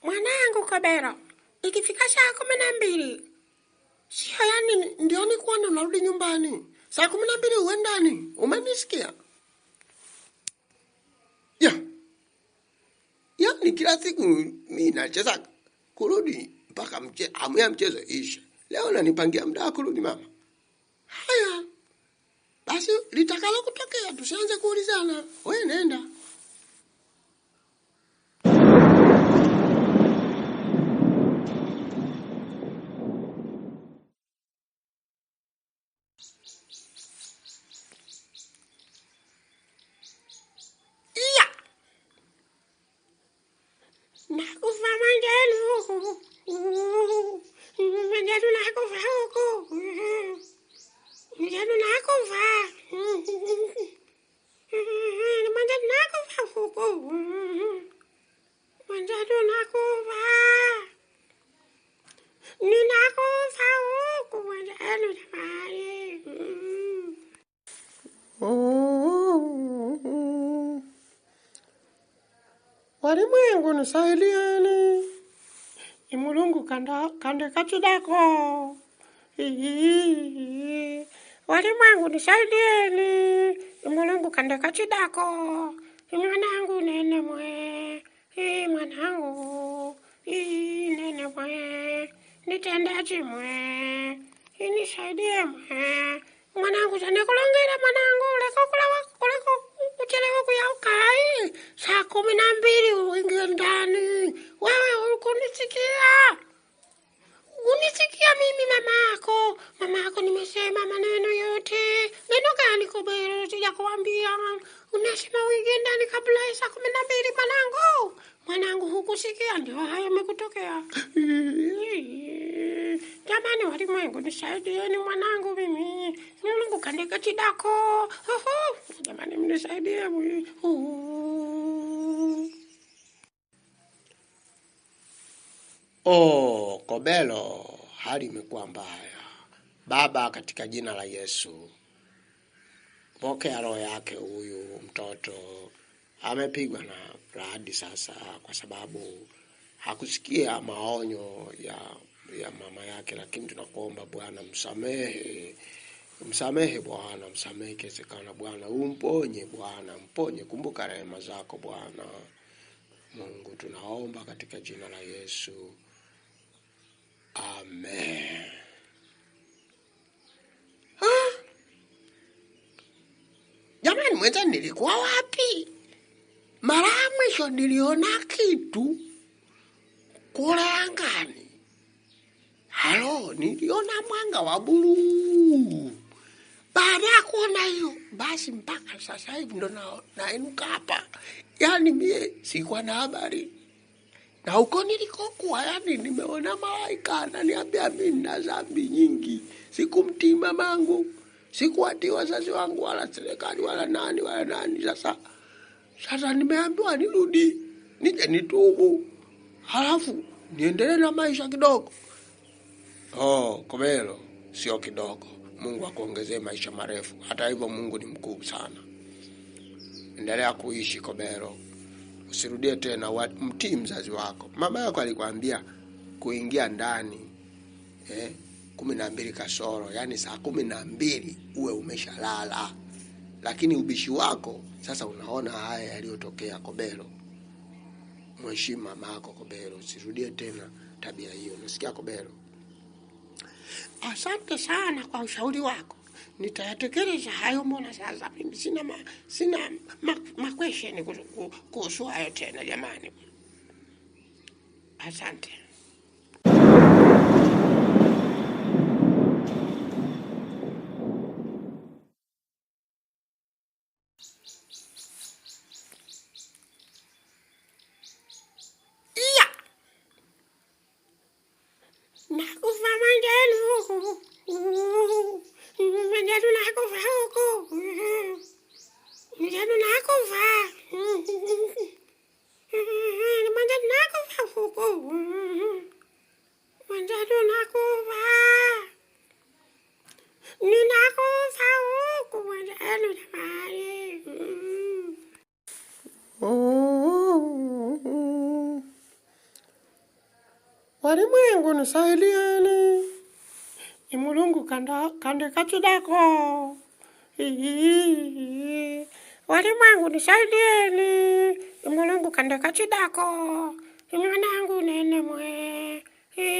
Mwanangu Kobero, ikifika saa 12 sio, yani ndio nikuona unarudi nyumbani saa 12 uwe ndani, umenisikia? Ya, yaani kila siku mi nacheza kurudi mpaka hamu ya mchezo ishe. Leo nanipangia muda wa kurudi mama. Haya basi, litakalo kutokea tusianze kuulizana. We nenda. Iya, nakufa manjelu, manjelu nakufa huku, manjelu nakufa, manjelu nakufa huku, manjelu nakufa, ninakufa huku manjelu jamani. Walimwengu nisaidieni, Imulungu kanda kande kachidako. Walimwengu nisaidieni, Imulungu kande kachidako. Mwanangu nene mwe, mwanangu nene mwe, nitendachi mwe, nisaidie mwe. Mwanangu sanikulongela mwanangu, leko kulawa kuleko kuchelewa kuyaukai saa 12 uingie ndani. Wewe ukunisikia? Unisikia mimi mamako? Mamako nimesema maneno yote. Neno gani Kobero sijakuambia? Unasema uingie ndani kabla ya saa 12 mwanangu. Mwanangu hukusikia, ndio hayo yamekutokea. Jamani walimwengu nisaidieni mwanangu mimi. Mwanangu kandika chidako. Oho, jamani mnisaidie. Oh, Kobelo, hali imekuwa mbaya. Baba, katika jina la Yesu, pokea roho yake huyu mtoto. Amepigwa na radi sasa kwa sababu hakusikia maonyo ya mama yake, lakini tunakuomba Bwana msamehe, msamehe Bwana, msamehe ikiwezekana Bwana, umponye Bwana, mponye. Kumbuka rehema zako Bwana Mungu, tunaomba katika jina la Yesu, amen. Jamani mwenzani, nilikuwa wapi? Mara ya mwisho niliona kitu kule angani. Halo, niliona mwanga wa buluu. Baada ya kuona hiyo, basi mpaka sasa hivi ndo nainuka hapa. Yaani mie sikuwa na habari. Na huko nilikokuwa, yani nimeona malaika ananiambia mimi nina dhambi nyingi. Sikumtii mamangu, sikuwatii wazazi wangu wala serikali wala nani wala nani. Sasa nimeambiwa nirudi nije nitubu, halafu niendelee na maisha kidogo. Oh, Kobelo, sio kidogo. Mungu akuongezee maisha marefu. Hata hivyo Mungu ni mkuu sana. Endelea kuishi Kobelo, usirudie tena. Mtii mzazi wako. Mama yako alikwambia kuingia ndani 12 kasoro, yani saa 12 uwe umeshalala, lakini ubishi wako sasa, unaona haya yaliyotokea Kobelo. Mheshimu mama yako Kobelo, usirudie tena tabia hiyo. Unasikia Kobelo? Asante sana kwa ushauri wako, nitayatekeleza hayo. Mbona sasa mimi sina makwesheni kuhusu hayo tena jamani. Asante. Iya, nakufa manjelu, manjelu nakufa huku, manjelu nakufa, manjelu nakufa huku, manjelu nakufa, ninakufa huku manjelu jamani. Walimwengu nisaidieni, imulungu kanda kandika chidako. Walimwengu nisaidieni, imulungu kandika chidako. Mwanangu nene mwe,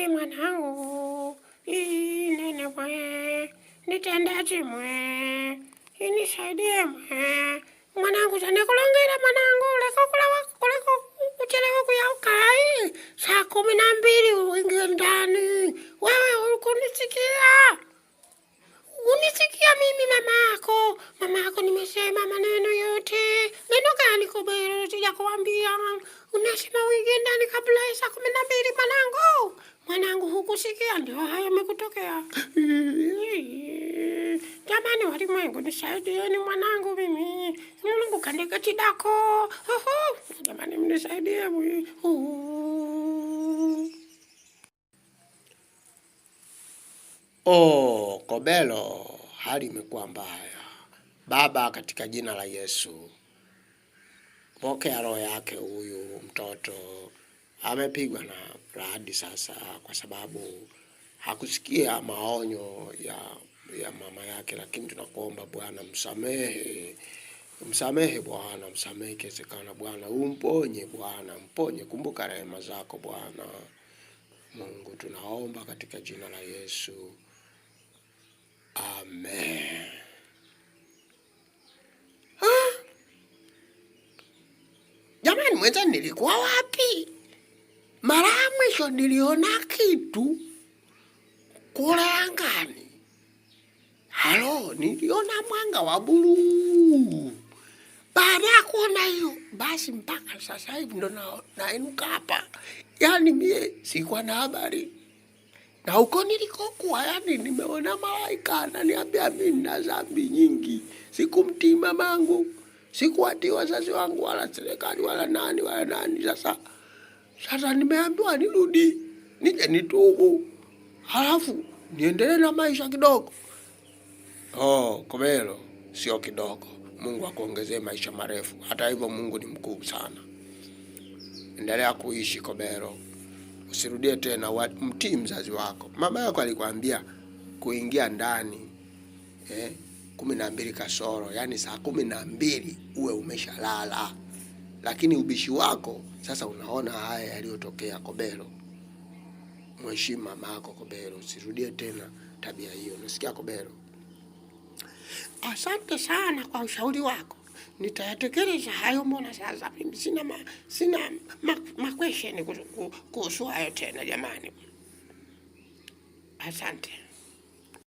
mwanangu nene mwe, nitendachi mwe, inisaidie mwe. Mwanangu sanikulongela mwanangu, leka kulawa kuleka kuchelewa kuyaukai saa 12 uingie ndani. Wewe ukunisikia? Unisikia mimi mamako? Mamako nimesema maneno yote. Neno gani Kobelo sijakuambia? Unasema uingie ndani kabla ya saa 12 mwanangu. Mwanangu hukusikia, ndio hayo yamekutokea. Jamani walimwengu nisaidieni mwanangu mimi. Mungu kandika chidako. Oho, jamani mnisaidie. Oh, Kobelo, hali imekuwa mbaya. Baba, katika jina la Yesu, pokea roho yake huyu mtoto. Amepigwa na radi sasa, kwa sababu hakusikia maonyo ya mama yake, lakini tunakuomba Bwana msamehe, msamehe Bwana, msamehe ikiwezekana Bwana, umponye Bwana, mponye. Kumbuka rehema zako Bwana Mungu, tunaomba katika jina la Yesu, amen. Jamani mwenza, nilikuwa wapi? Mara ya mwisho niliona kitu kule angani. Halo, niliona mwanga wa buluu. Baada ya kuona hiyo, basi mpaka sasa hivi ndo nainuka hapa. Yaani mie sikuwa na habari na huko nilikokuwa, yani nimeona malaika ananiambia mimi nina dhambi nyingi, sikumtii mamangu, sikuwatii wazazi wangu, wala serikali wala nani wala nani. Sasa nimeambiwa nirudi nije nitubu, halafu niendelee na maisha kidogo. Oh, Kobelo, sio kidogo. Mungu akuongezee maisha marefu. Hata hivyo, Mungu ni mkuu sana. Endelea kuishi Kobelo, usirudie tena. Mtii mzazi wako. Mama yako alikwambia kuingia ndani 12 kasoro, yani saa 12 uwe umeshalala, lakini ubishi wako sasa, unaona haya yaliyotokea Kobelo. Mheshimu mama yako Kobelo, usirudie tena tabia hiyo. Unasikia Kobelo? Asante sana kwa ushauri wako, nitayatekeleza hayo. Mbona sasa mimi sina makwesheni kuhusu hayo tena jamani. Asante.